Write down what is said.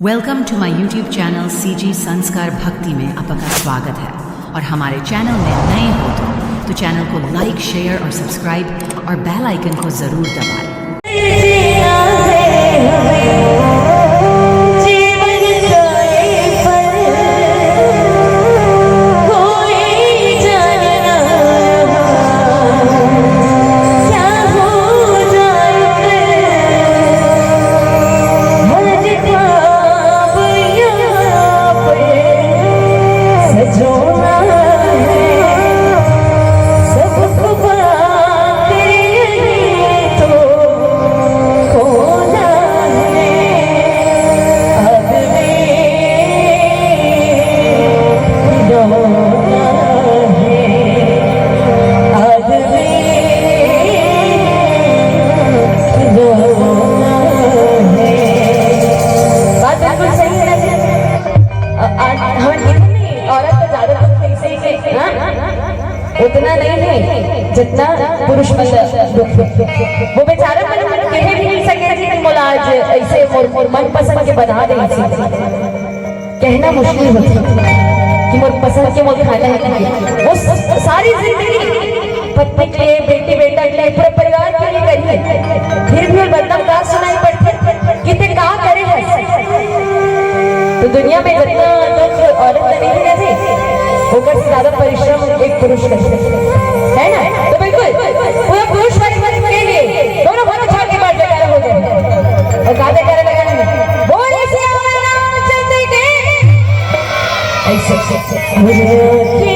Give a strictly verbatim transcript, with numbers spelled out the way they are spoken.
Welcome to my YouTube channel C G संस्कार भक्ति में आपका स्वागत है। और हमारे चैनल में नए हो तो, तो चैनल को लाइक, शेयर और सब्सक्राइब और बेल आइकन को जरूर दबाएं। बात बिल्कुल सही है। अ, आ, हम कितनी औरत को ज्यादा दुख कैसे है, हाँ? उतना नहीं है जितना पुरुष मतलब दुख। वो बेचारा मन कहे भी नहीं सके कि मोला आज ऐसे मोर, मोर मनपसंद के बना दे। कहना मुश्किल होता कि मोर पसंद के मोर खाना है। वो स-, सारी जिंदगी पत्नी के लिए, बेटी बेटा के लिए, पूरे परिवार के लिए करी है, फिर भी वो बदनाम का सुनाई पड़ती कि ते का करे है। तो दुनिया में जितना दुख औरत ने नहीं करे, ओकर से ज्यादा परिश्रम एक पुरुष करे, है ना? तो बिल्कुल पूरा पुरुष वर्ग के लिए दोनों हाथ उठा के बार जयकारा हो जाए और गाते करे लगा है, बोलिए सियावर रामचंद्र के। ऐसे मुझे